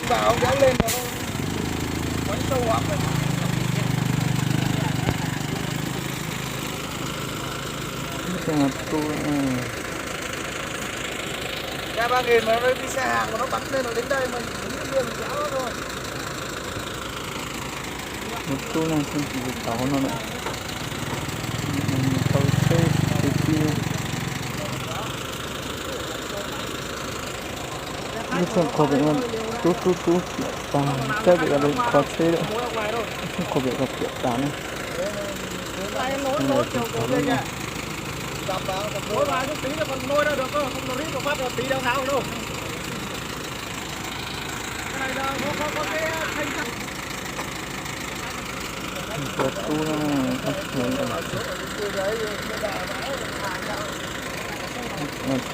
Vào ông kéo lên rồi. Quánh sâu quá. Xe ngập tu. Ra ba nghìn mà nó đi xe hàng mà nó bắn lên nó đến đây mà mình đứng trên đường mình kéo nó thôi. Một tu này không chỉ được tàu nó nữa. Tàu xe từ kia. Lub sab qhov pem no tub tub tub piam tas, sab pem no qhov tsheb lawm, lub sab qhov pem no piam tas na. Cov tub na,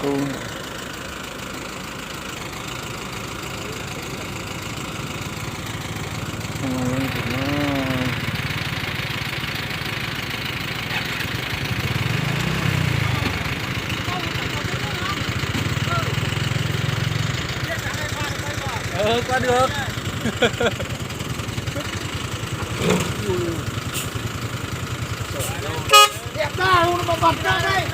tub. Qua được. Đẹp ra luôn mà bật ra đây.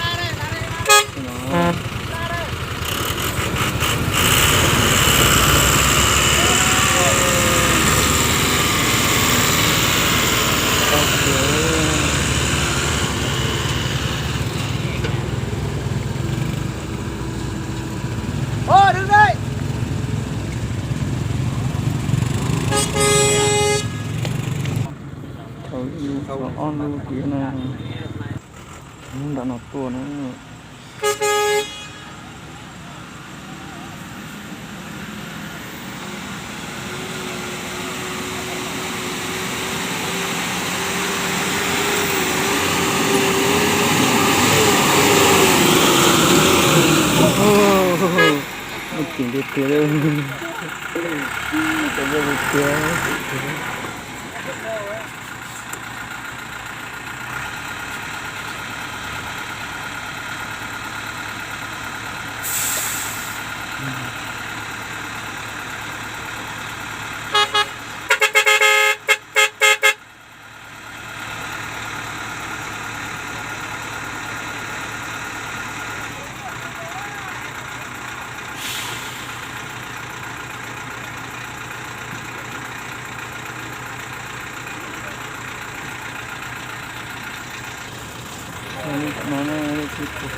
Ơ, đứng đây. Thaum ib lub, thaum ob lub kiag na, hnub ntawm no tuaj na. Mus tim tiag tiag li. Tam ej tiag. Tam no na, tsis tau,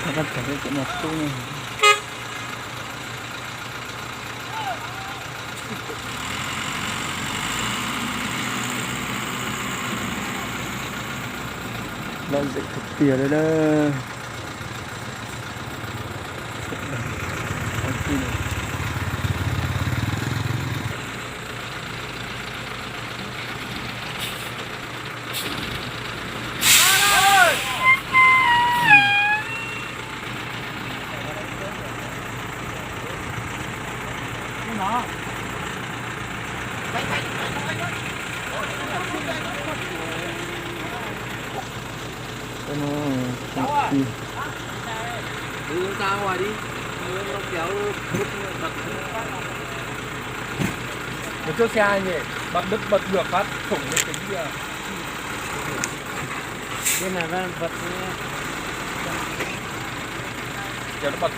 tau kab tag cov no tub na. Lom zem tiag tiag li na. Một chiếc xe nhỉ, bật đứt bật được phát thủng được cái kia. Cái này nó bật. Giờ nó bật.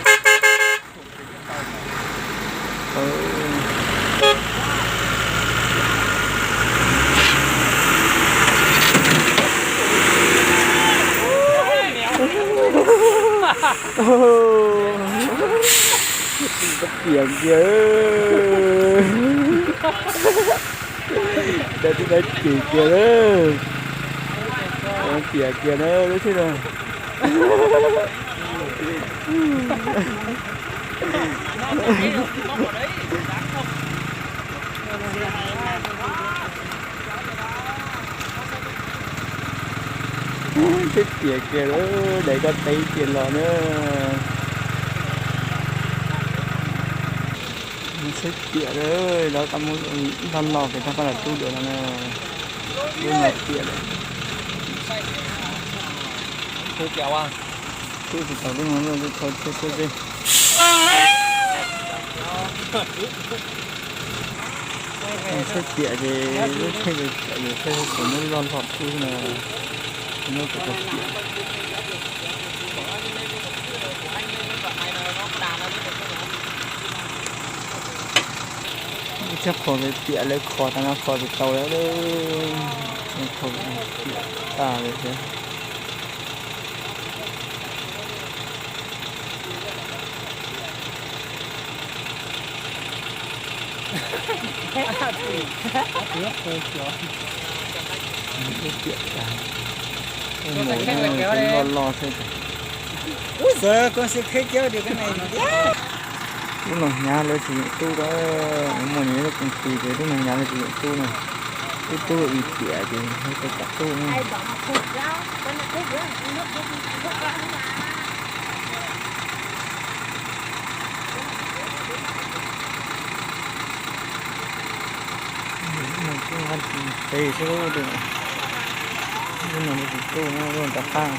Tiag kiag. Dab tsi dab tsi kiag na. Tiag kiag na lub tsheb no. Sib tiag kiag, daim koj teb kiag los na. Sib tiag, lawv tau muab ib tag los pem tag koj los rub dua no na. Lub no tiag lawm. Tsis tau lub no lawm, kho tsheb xwb xwb. Tsheb tiam ces lub tsheb tiam ces tsheb kuv muab loj loj kub no, muab kuv tiam. Ib tsheb qhua tiam lawv kho tas no kho tsis tau lawm, kho tiam tas lawm thiab. Tiam tas, mus loj loj xwb. Lub no hnyav lawv tsis yeem tub, muaj nyias lub koom tis ces lub no hnyav lawv tsis yeem tub na. Tub tub ib tiam ces tau kom tub na. Lub no kuj nqa tis tes xwb, lub no kuj tsis tub na, lub no rov qab.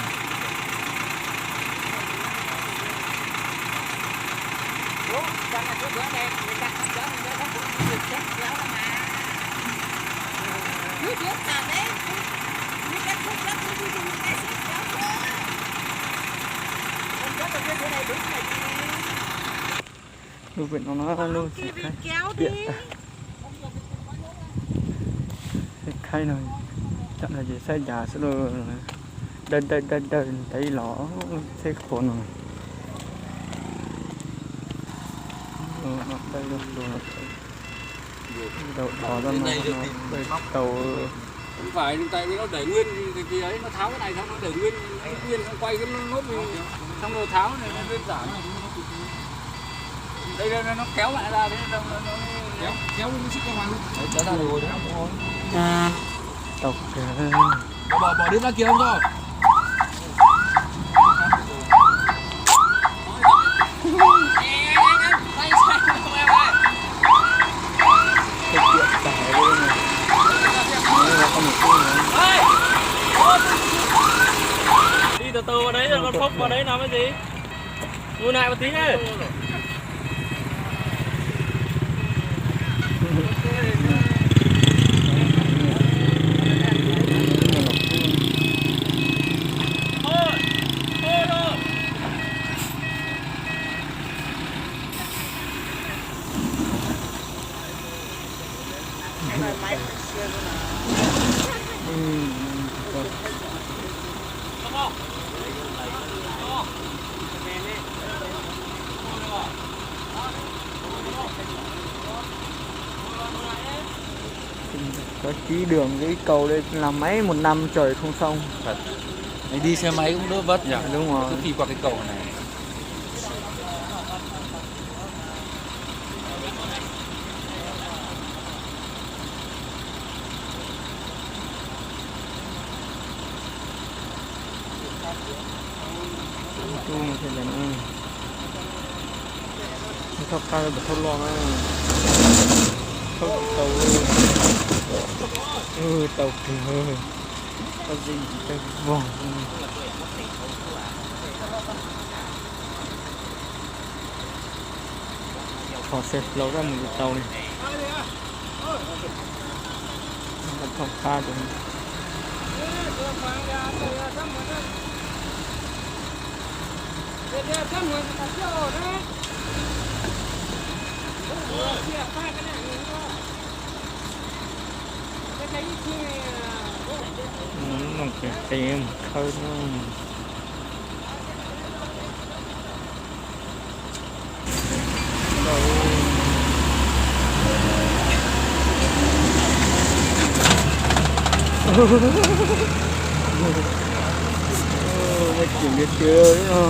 Lub pem no na, lub txiv khaib tiam tas. Txiv khaib no tsam no ces saib cas xwb lauj. Dawj dawj dawj dawj ntawd los tsheb qhua no. Dawj dawj dawj los tau. Không phải, tại vì nó để nguyên thì, thì ấy, nó tháo cái này xong nó để nguyên, nguyên xong quay cái nốt, nốt này, xong rồi tháo này, nó đơn giản. Đây, đây, nó kéo lại ra thế, xong nó, nó kéo, kéo nó xích ra ngoài luôn. Đấy, kéo ra được rồi, đúng không? Tau kawg. Bỏ, bỏ, bỏ đít ra kia không cho. Đi từ từ vào đấy, rồi con Phúc vào đấy làm cái gì? Lùi lại một tí nữa. Có tí đường với cầu đây là mấy một năm trời không xong. Thật. Này đi xe máy cũng đỡ vất. Dạ, đúng rồi. Cứ phi qua cái cầu này. Tub no thiaj li no. Thauj qab, thauj loj na. Thauj tau. Tau kawg. Tau zim tau vog. Thov xe hlau rau mus tau li. Thauj qab rau. Noj ces qi mus khawb no. Muaj cim tiag tiag no.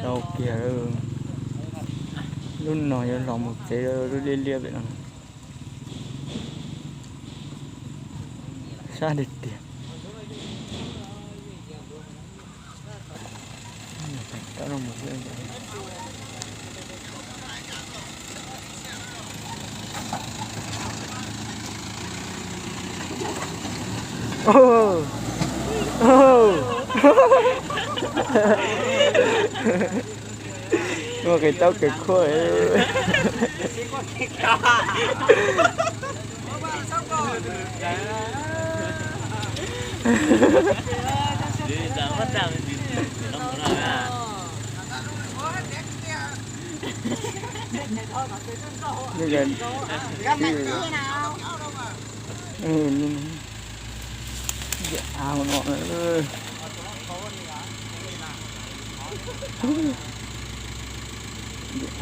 Tau kiag lub no yuav los mus tsev lub liab liab pem no. Sab tiag tiag. Muaj qis taub kawg khuaj. Ao no,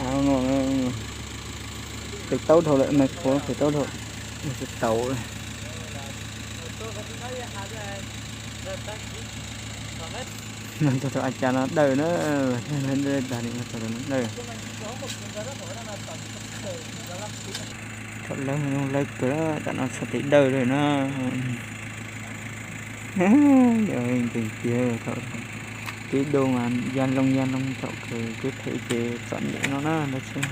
ao no, qis taub dhau lawm, mas qhuav qis taub dhau, tsis tau. Mas txog rau a cas no dawj na, tag li txog rau no dawj. Thaum lawv zoo lawv kawg, tam no txog tes dawj lawm na. Yog nkees tiag, thaum tib do ya loo ya loo thaum kawg kev phem ces txom nyem no na ntag xwb.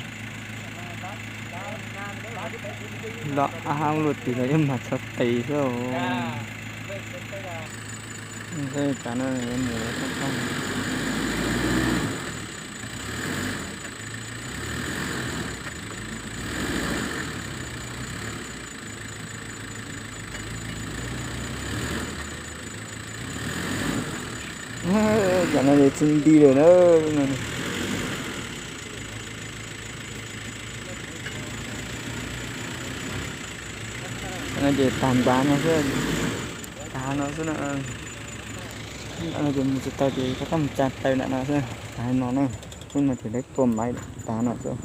Los ab luaj tis los yuav mag txog tes xwb. Tav no yuav mus toj toj. Tam no ces tsis nti lawm na. Tam no ces tag nrho no xwb, tag no xwb na. Tam no ces mus tsis tau ces rov qab mus tsa taw nram no xwb, tag no na. Hnub no ces lawv tua maiv tag no xwb.